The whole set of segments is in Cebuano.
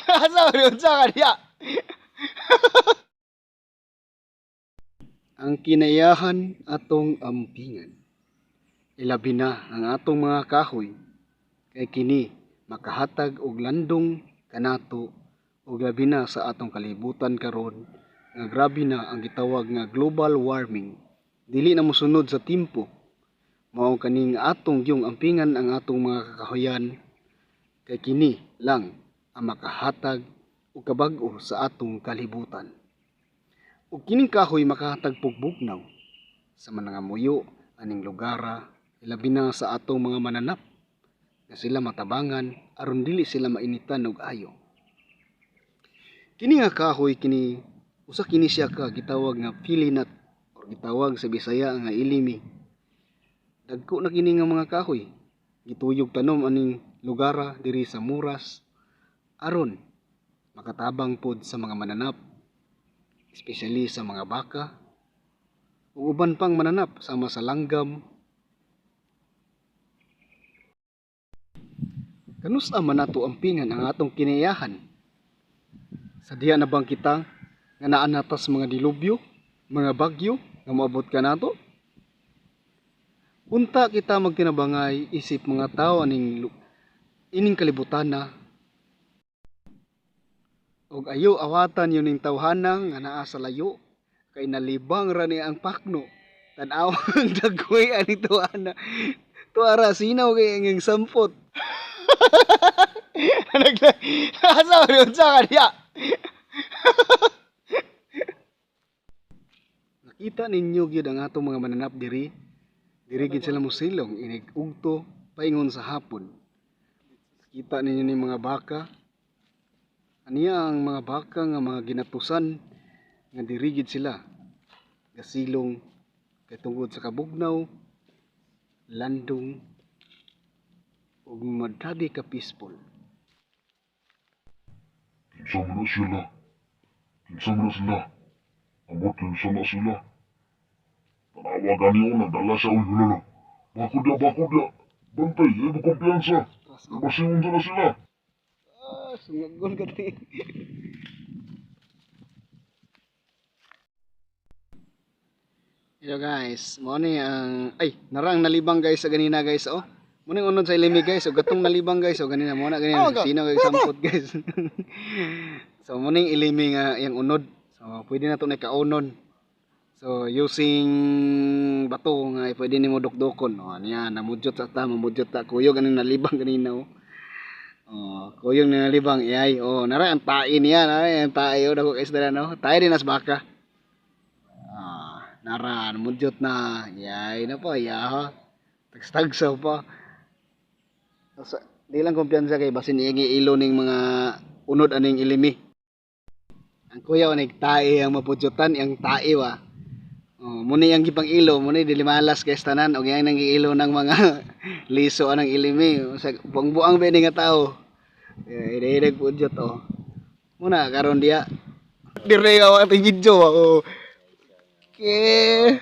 Asa man unsa ka diha? Ang kinaiyahan atong ampingan. Ilabi na ang atong mga kahoy kay kini makahatag og landong kanato ug labi na sa atong kalibutan karon nga grabe na ang gitawag nga global warming. Dili na mosunod sa timpo. Mao kaning atong gyung ampingan ang atong mga kakahuyan kay kini lang ang makahatag og kabag-o sa atong kalibutan. Ug kining kahoy makahatag pug bugnaw sa manangamuyo aning lugara, ilabi na sa atong mga mananap nga sila matabangan aron dili sila mainitan og ayo. Kini nga kahoy kini usa kini siya ka gitawag nga pili nut or gitawag sa Bisaya nga ilimi. Dagko na kini nga mga kahoy. Gituyog tanom aning lugara diri sa Muras aron makatabang pod sa mga mananap, especially sa mga baka ug uban pang mananap sama sa langgam. Kanus-a man nato ampingan ang atong kinaiyahan? Sa diha na bang kita nga naa na ta sa mga dilubyo, mga bagyo nga moabot kanato? Unta kita magtinabangay isip mga tawo aning ining kalibutana og ayo awatan yun ning tawhana nga naa sa layo kay nalibang ra ni ang pakno. Tan-aw ang dagway ani tawhana. Tuara sinaw kay ang sampot. Asa man unsa ka diha? Nakita ninyo gyud ang atong mga mananap diri. Diri gid sila mosilong inig ugto paingon sa hapon. Nakita ninyo ni mga baka. Aniya ang mga baka nga mga ginatusan nga diri gid sila gasilong kay tungod sa kabugnaw, landong ug madadi ka peaceful. Kinsa man na sila? Kinsa man na sila? Ambot kinsa na sila? Tanawa gani o, nagdala siya. Uy, hala la. Bakod ya, bakod ya. Bantay, ay mo kumpiyansa. Basingon na sila. Ah, sungagon ka di. Hello guys, mo ni ang ay narang nalibang guys sa ganina guys, oh. Mo ning unod sa ilimi guys, og gatong nalibang guys, og ganina mo na ganina sino kay sampot guys. So mo ning ilimi nga iyang unod. So pwede na to na kaunon. So using bato nga pwede nimo dukdukon. Oh, niya namudyot sa ta, mamudyot ta kuyog aning nalibang ganina, oh. Oh, kuyog na nalibang iyay. Oh, nara ang tae niya, nara ang tae, oh, dako kay isda no. Tae din nas baka. Ah, nara namudyot na. Iyay na po, iya. Tagstagsaw pa. Sa, di lang kumpiyansa kay basin iingi ilo ning mga unod aning ilimi. Ang kuya onig tae ang mapudyotan, ang tae wa. Oh, muna yang gipang ilo, muna dili malas kay tanan og yang nang giilo ng mga liso anang ilimi. Sa buang-buang ba ni nga tao. Eh, ide pudyot oh. Muna karon diya. Dire ka ating video ako. Okay.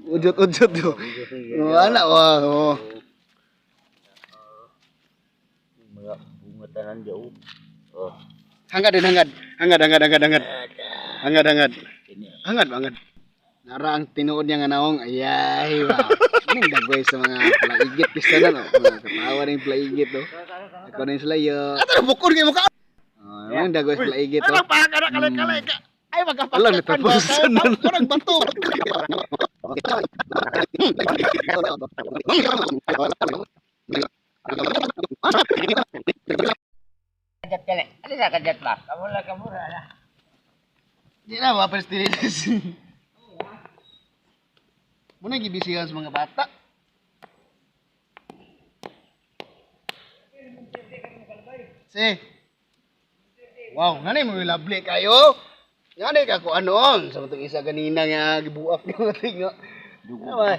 Udyot udyot do. Oh, ana wa. Oh. Mga bunga tanan diya oh. Oh. Hangad din hangad. Hangad hangad hangad hangad. Hangad hangad. Kini. Hangad hangad. Nara ang tinuod niya nga naong. Ayay ba. Anong dagway sa mga palaigit pista na no. Mga katawa ning palaigit oh. Ako na yung sila yo. Ato bukod kay mukha. Oh, anong dagway sa palaigit oh. Ay, magkapakit. Alam, natapusan na. Parang bato. Kajat kali. Ano sa kajat ba? Kamura, kamura na. Di na ba prestiritis. Muna gibisihan sa mga bata. Si. Wow, ngani mo lovely kayo. Ngani ka ko anoon sa matong isa ganina nga gibuak nga tinga. Ano ba?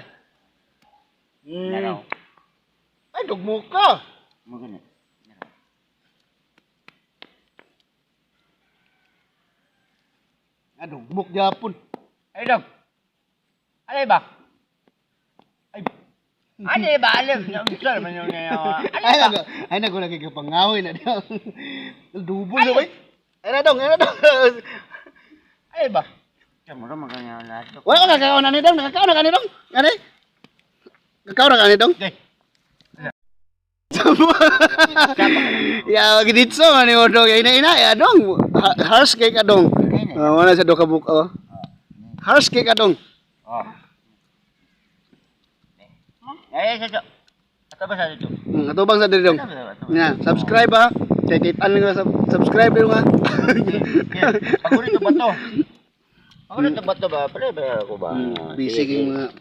Naraw. Ay, dugmo ka. Mo gani. Ah, dugmok gyapon. Ay, dog. Alay ba? Ay. Ano ba alam? Unsa man yun niya? Ay nago, ay nago lagi ka pangahoy na daw. Dubol na bay. Ay na dong, ay na dong. Ay ba? Kamu ra maganya lahat. Wala ka kakaon ani dong, nakakaon na kani dong. Ani? Kakaon na kani dong. Day. Ya giditso man ni dong, ina ina ya dong. Harsh kay ka dong. Oh, wala sa do ka book oh. Harsh kay ka dong. Oh. Eh, sa Ato ba sa dito? Atubang sa diri dong. Ya, subscribe ha. Kay kitan nga subscribe diri nga. Paborito ba to? Paborito ba to ba? Pre, ba ako ba? Busy kay mga